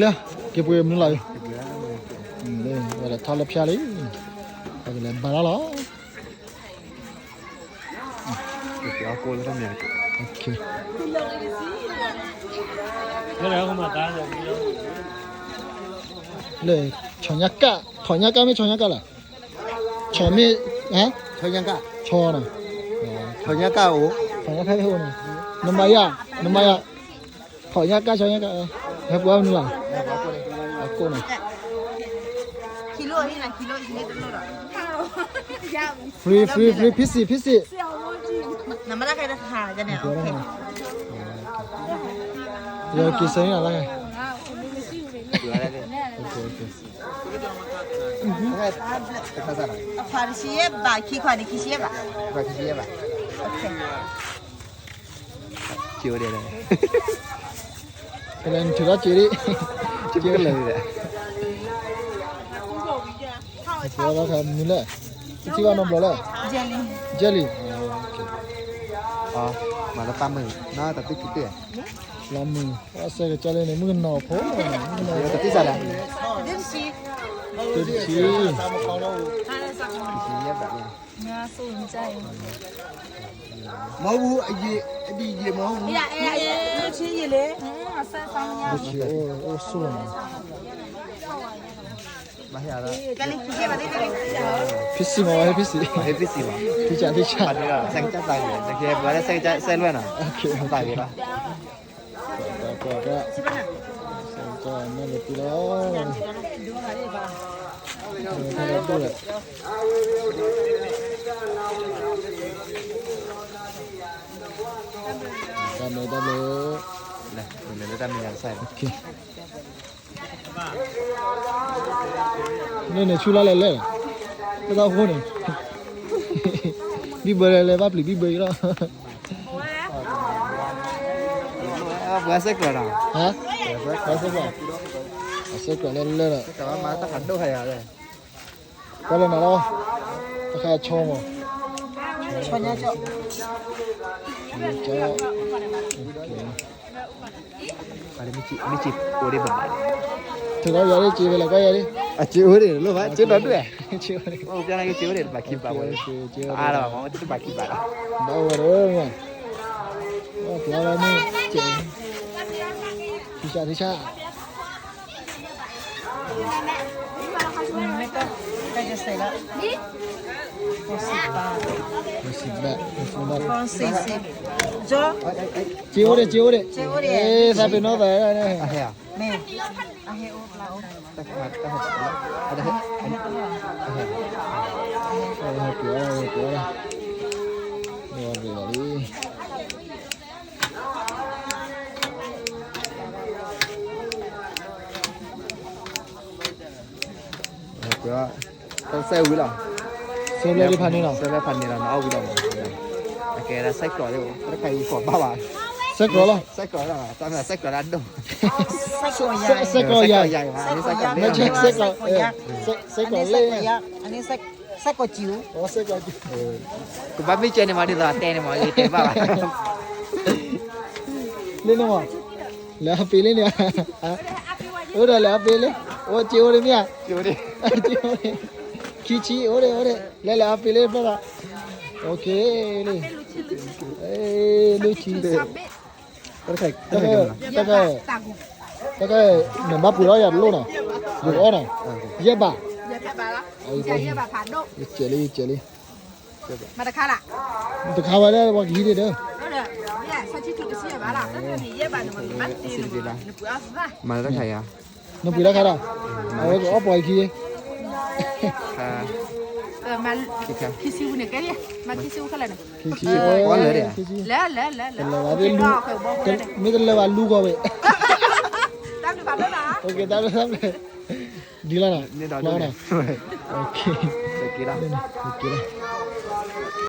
လၢ က့ၤပှ့ၤမနုၤလီၤအံၤ, ဝဲဒၣ်ထီၣ်လၢဖၠါလံ, ပကလဲၤဘၣ်လီၤလီၤ. လၢ ဆီညါကၣ်, ဆီညါကၣ်မ့ၢ်ဆီညါကၣ်လဲၣ်, ဆီမ့ၢ်, ဆီနီၤ, ဆီညါကၣ်အိၣ်, ဆီညါကၣ်အိၣ်နီၤ, နမၤယၤ, နမၤယၤ, ဆီညါကၣ် ဆီညါကၣ်, ဟဲပှၤမနုၤလီၤ, အကိၣ်နီၤ, free free free ဖံစံး ဖံစံး, ယက့ၤဆၢန့ၣ်လီၤ, အဖးတဆံယဲၢ်ဘး ခံခွါန့ၣ် ခံဆံယဲၢ်ဘး, ခံဆံယဲၢ်ဘး, ကဲ, နထုးထီၣ်စ့ဒံး, စ့ကလၢာ်ဒံး, မနုၤလဲၣ်, ပထံၣ်ဘၣ်နီတဘျီလၢ, jelly, jelly, မၤလၢပၢ်မုၢ်, နတၢ်သူၣ်ခုတ့ၢ်, လီၤမုၢ်, အစဲကစၢ်လၢန့ၣ် မုၢ်ကနီၤဖိ, တသံစးလဲၣ်, တဆံ, မၤဝဲ, အဒံၣ်ယဲမၤဝဲ, အိၣ်ဆူၣ်လီၤနီၤ, ဖံစံးမၤဝဲ ဖံစံး, ဖံစံး, ဖံစံး, စဲကစၢ်သးဂ့ၤ, စဲလွဲၢ်နီၤ, သးဂ့ၤလီၤ, ကွၢ်ကွၢ်ကွၢ်, စဲကစၢ်မ့ၢ်လၢပံလီၤ, တၢ်ဘျုးတၢ်ဘျုး, လဲၤလၢတၢ်မဲာ်ညါတစဲးလီၤ. န့ၣ်န့ၣ် ဆူလီၤလဲၣ်လဲၣ်, ပတၢ်အိၣ်ဖှိၣ်န့ၣ်, ဘံၣ်ဘၢလဲၣ်လဲၣ် ဘၣ်ပျံၤဘံၣ်ဘၢအံၤလီၤ, ပှၤဆဲးကျိးနီၤ, ဟါ, ပှၤဆဲးကျိး, ပှၤဆဲးကျိးလဲၣ်လဲၣ်လီၤ, ကွၢ်လၢနၤလီၤ, တခါဆီမး, ဆီညါကၠီ, ဆီညါကၠီ, ထုးထီၣ်ယၤဒ်စ့ဝဲလၢကွၢ်ယၤဒ်, အစ့အိၣ်ဒံးလိၣ်ဘၣ် စ့ဒီဒူၣ်, စ့အိၣ်ဒံး, စ့အိၣ်ဒံးတဘၣ်ခံဘၣ်ဝဲ, အါလီၤဘၣ်မ့ၢ်တဘၣ်ခံဘၣ်လီၤ, ဘၣ်ဝဲဒီး, ပျါလီၤမ့ၢ်စ့, ထံဆးထံဆး စ့အိၣ်ဒံး စ့အိၣ်ဒံး, သးပ့ၤနီၣ်သးန့ၣ်, ဟဲပျါ, ဟဲပျါ, ဟဲပျါလံ, ဟဲပျါ, တၢ်စဲဝံၤလီၤ, စဲဝံၤလီၤဖးန့ၣ်လီၤ, စဲဝံၤလီၤဖးန့ၣ်လီၤ နအီၣ်ဝံၤလီၤမး, အကဲဒၣ်စဲးကျိးလၢ တၢ်တခါအံၤကိးဘၣ်ဘၣ်, စဲးကျိးလီၤ, စဲးကျိးလီၤ, တၢ်မ့ၢ်စဲးကျိးလၢအဒိၣ်, စဲးကျိးယၤ, စဲးကျိးယၤ, စဲးကျိးလၢ စဲးကီးစူၤ, ကဘၣ်မ့ၢ်ကဲန့ၣ်မး ဒ်သိးတဲန့ၣ်မး ယတဲဘၣ်ဘၣ်, လၢန့ၣ်မး, လဲၤအပ့ၤလၢန့ၣ်, အိၣ်ဒီးလဲၤအပ့ၤလၢ, အိၣ်စ့အိၣ်ဒံးမ့ၢ်ဧါ, ခံဆံအိၣ်ဒံးအိၣ်ဒံး, လဲၤလဲၤအပ့ၤလၢဖျၢၣ်ဒီး, အိၣ်ခ့လံ, လူၢ်ဆံ, တၢ်ခဲ, တၢ်ခဲ, နဘၣ်ပှ့ၤထီၣ်ယၤတလိၣ်နီၤ, ယကအီၣ်နီၤ, ယဲၢ်ဘး, ယစဲးလံ, ယစဲးလံ, တခါဝဲလၢပှၤကဟံးန့ၣ်ဒီး, မၤတၢ်ခါယၤ, နပှ့ၤတၢ်ခါဒီး, အဝဲကအီၣ်ပှၤခံ, ခံဆံန့ၣ်, ခံဆံ, လဲၤလဲၤလဲၤ, မ့ၢ်တလၢဘၣ်လူၤဂီၤဝဲ, တၢ်ဘျုးဘၣ်, ဒ်လီၤနီၤ, က့ၤလီၤ, က့ၤလီၤ.